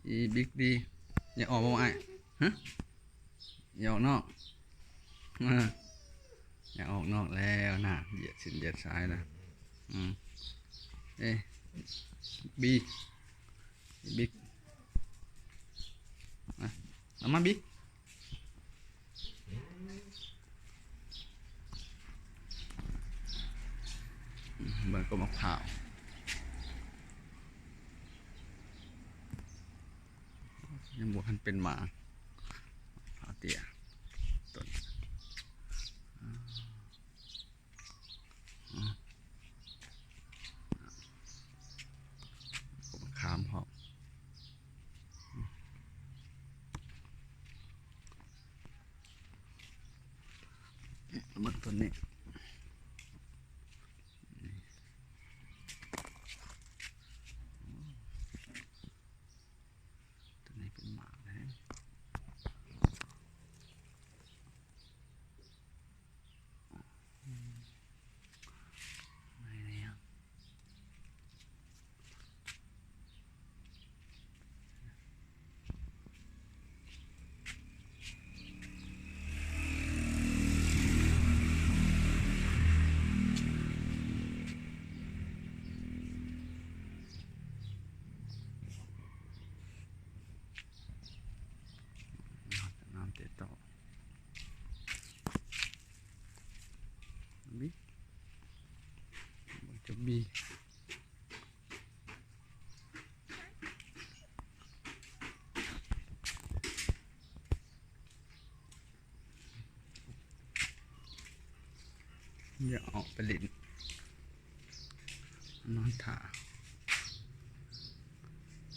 ອີບິກດີ ຢາກອອກບໍ່ອ້າຍ? ຮະ? ຢາກອອກນອກ? ເອີ ຢາກອອກນອກແລ້ວນະ ຢຽດເສັ້ນຢຽດສາຍນະ. ອືມ ເອ ບີ ບິກ ມາ ເອົາມາບິກ. ເບິ່ງກົກໝາກພ້າວ ຍັງບໍ່ທັນເປັນໝາກ ໝາກພ້າວເຕ້ຍຕົ້ນ ອາ ອາ ກໍມາຂາມພ້ອມ ເບິ່ງຕົ້ນນີ້ ຕົ້ນນີ້ເປັນໝາກແລ້ວ. ອືມ ໄດ້ແລ້ວ ງາມແຕ່ຕໍ່. ບີ ຈະບີ ຢ່າອອກໄປຫຼິ້ນ ນອນຖ້າ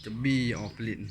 ຈະບີ ຢ່າອອກໄປຫຼິ້ນ.